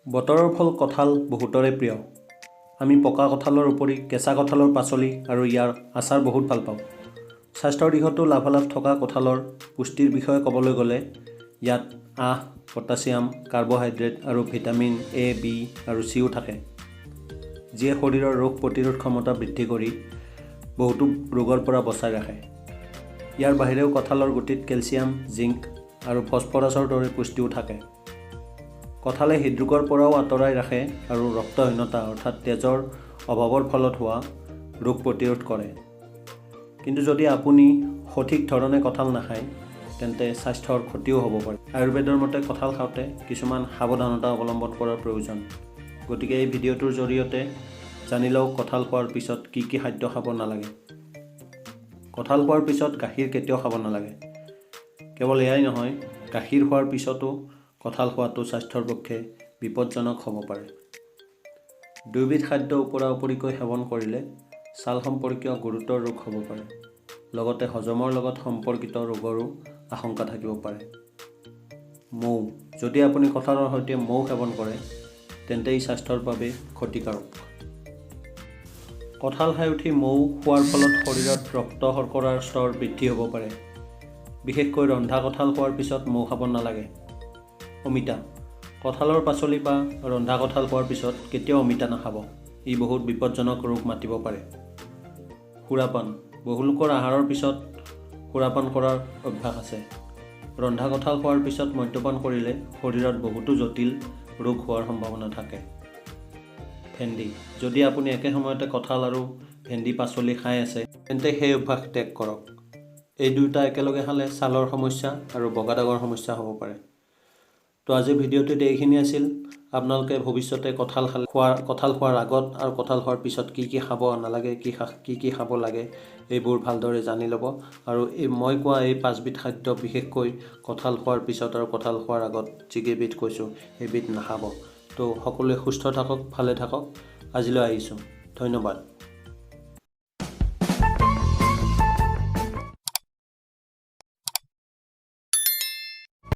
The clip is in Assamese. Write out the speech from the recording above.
বতৰৰ ফল কঁঠাল বহুতৰে প্ৰিয়। আমি পকা কঁঠালৰ উপৰি কেঁচা কঁঠালৰ পাচলি আৰু ইয়াৰ আচাৰ বহুত ভাল পাওঁ। স্বাস্থ্যৰ দিশতো লাভালাভ থকা কঁঠালৰ পুষ্টিৰ বিষয়ে ক'বলৈ গ'লে ইয়াত আঁহ, পটাছিয়াম, কাৰ্বহাইড্ৰেট আৰু ভিটামিন এ, বি আৰু চিও থাকে, যিয়ে শৰীৰৰ ৰোগ প্ৰতিৰোধ ক্ষমতা বৃদ্ধি কৰি বহুতো ৰোগৰ পৰা বচাই ৰাখে। ইয়াৰ বাহিৰেও কঁঠালৰ গুটিত কেলছিয়াম, জিংক আৰু ফছফৰাছৰ দৰে পুষ্টিও থাকে। কঁঠালে হৃদৰোগৰ পৰাও আঁতৰাই ৰাখে আৰু ৰক্তহীনতা অৰ্থাৎ তেজৰ অভাৱৰ ফলত হোৱা ৰোগ প্ৰতিৰোধ কৰে। কিন্তু যদি আপুনি সঠিক ধৰণে কঁঠাল নাখায়, তেন্তে স্বাস্থ্যৰ ক্ষতিও হ'ব পাৰে। আয়ুৰ্বেদৰ মতে কঁঠাল খাওঁতে কিছুমান সাৱধানতা অৱলম্বন কৰাৰ প্ৰয়োজন। গতিকে এই ভিডিঅ'টোৰ জৰিয়তে জানি লওক কঁঠাল খোৱাৰ পিছত কি কি খাদ্য খাব নালাগে। কঁঠাল খোৱাৰ পিছত গাখীৰ কেতিয়াও খাব নালাগে। কেৱল এয়াই নহয়, গাখীৰ খোৱাৰ পিছতো কঁঠাল খোৱাটো স্বাস্থ্যৰ পক্ষে বিপদজনক হ'ব পাৰে। দুয়োবিধ খাদ্য ওপৰা উপৰিকৈ সেৱন কৰিলে ছাল সম্পৰ্কীয় গুৰুতৰ ৰোগ হ'ব পাৰে, লগতে হজমৰ লগত সম্পৰ্কিত ৰোগৰো আশংকা থাকিব পাৰে। মৌ: যদি আপুনি কঁঠালৰ সৈতে মৌ সেৱন কৰে, তেন্তে ই স্বাস্থ্যৰ বাবে ক্ষতিকাৰক। কঁঠাল খাই উঠি মৌ খোৱাৰ ফলত শৰীৰত ৰক্ত শৰ্কৰাৰ স্তৰ বৃদ্ধি হ'ব পাৰে। বিশেষকৈ ৰন্ধা কঁঠাল খোৱাৰ পিছত মৌ খাব নালাগে। অমিতা: কঁঠালৰ পাচলি বা ৰন্ধা কঁঠাল খোৱাৰ পিছত কেতিয়াও অমিতা নাখাব। ই বহুত বিপদজনক ৰোগ মাতিব পাৰে। সুৰাপান: বহুলোকৰ আহাৰৰ পিছত সুৰাপান কৰাৰ অভ্যাস আছে। ৰন্ধা কঁঠাল খোৱাৰ পিছত মদ্যপান কৰিলে শৰীৰত বহুতো জটিল ৰোগ হোৱাৰ সম্ভাৱনা থাকে। ভেন্দি: যদি আপুনি একে সময়তে কঁঠাল আৰু ভেন্দি পাচলি খাই আছে, তেন্তে সেই অভ্যাস ত্যাগ কৰক। এই দুয়োটা একেলগে খালে ছালৰ সমস্যা আৰু বগা দাগৰ সমস্যা হ'ব পাৰে। তো আজিৰ ভিডিঅ'টোত এইখিনি আছিল। আপোনালোকে ভৱিষ্যতে কঁঠাল খোৱাৰ আগত আৰু কঁঠাল খোৱাৰ পিছত কি কি খাব নালাগে, কি কি খাব লাগে, এইবোৰ ভালদৰে জানি ল'ব। আৰু এই মই কোৱা এই পাঁচবিধ খাদ্য, বিশেষকৈ কঁঠাল খোৱাৰ পিছত আৰু কঁঠাল খোৱাৰ আগত যিকেইবিধ কৈছোঁ, সেইবিধ নাখাব। তো সকলোৱে সুস্থ থাকক, ভালে থাকক। আজিলৈ আহিছোঁ, ধন্যবাদ।